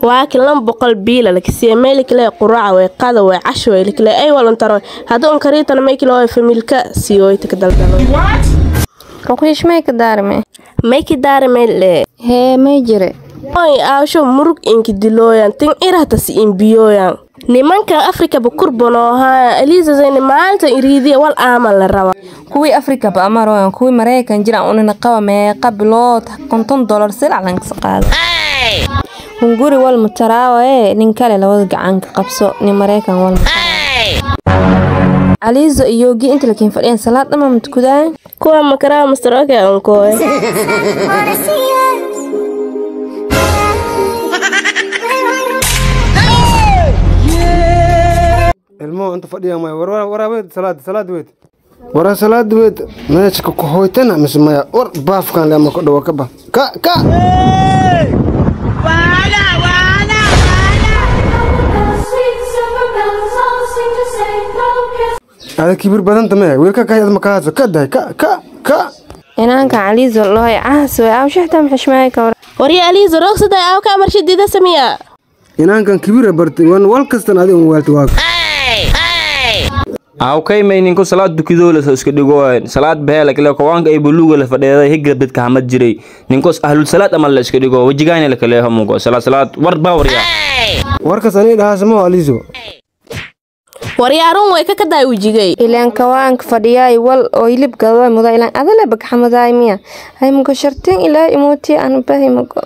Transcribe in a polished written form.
Waa ki 200 biila lakisiye meelikle quraaca way qada way casho way likle ay walantaro hada on kariitana meekilo way familka siyoyta ka daldalo. Ruqiish may ka daarme? Meeki daarme le. Hee, may jire? Oy aawsho murug inki dilooyan tin irahta si inbiyooyan nimankan Afrika ba kurbanoohaa Eliza zayni maalinta iriidiya wal aaman la raba. Kuwii Afrika ba amaroyan, kuwii Maraykan jira unina qaba meeqa bilood $50 silac lankasa qaada. Hunguri wal mutaraawa ee nin kale labada gacan ka qabso nin Maraykan wal Alizo iyo Yogi inta lakin fadhiyaan salaad dhama matukudaan. Kuwa makaraa Mr. Okay onkooy. Ilmuhu inta fadhiya maya war waraa weyd salaad salaad weyd waraa salaad weyd meesha ku hoytana mise maya war baafkan le ama ku dhawo ka ba ka ka. Ada kibir badan tamee wiilka ka ma ka ka dahay ka ka ka. Inaanka Alizo looy caas way aw shahta maxishmaay ka war. Warya Alizo rogsada aw ka marshidida samiya. Inaankan kibir bartay wan wal kastan adi un waalti waa. Awkay may ninku salaad dukidoo la iska dhigo salaad bahela kale kowaanka ay buluuga la fadhiyaday higra dadka hamad jiray ninkos ahlul salaad ama la iska dhigo wajigaana la kale hamugo salaad salaad war baa warya. Warkaas ani dhahaas ma Alizo. Warya arun way ka kaday wajigay. Ilaan kawaanka fadhiyay wal oo hilib gado muda ilaan adala bagxamaday miya hay mugo shartin ilaa imuuti aan bahi mugo.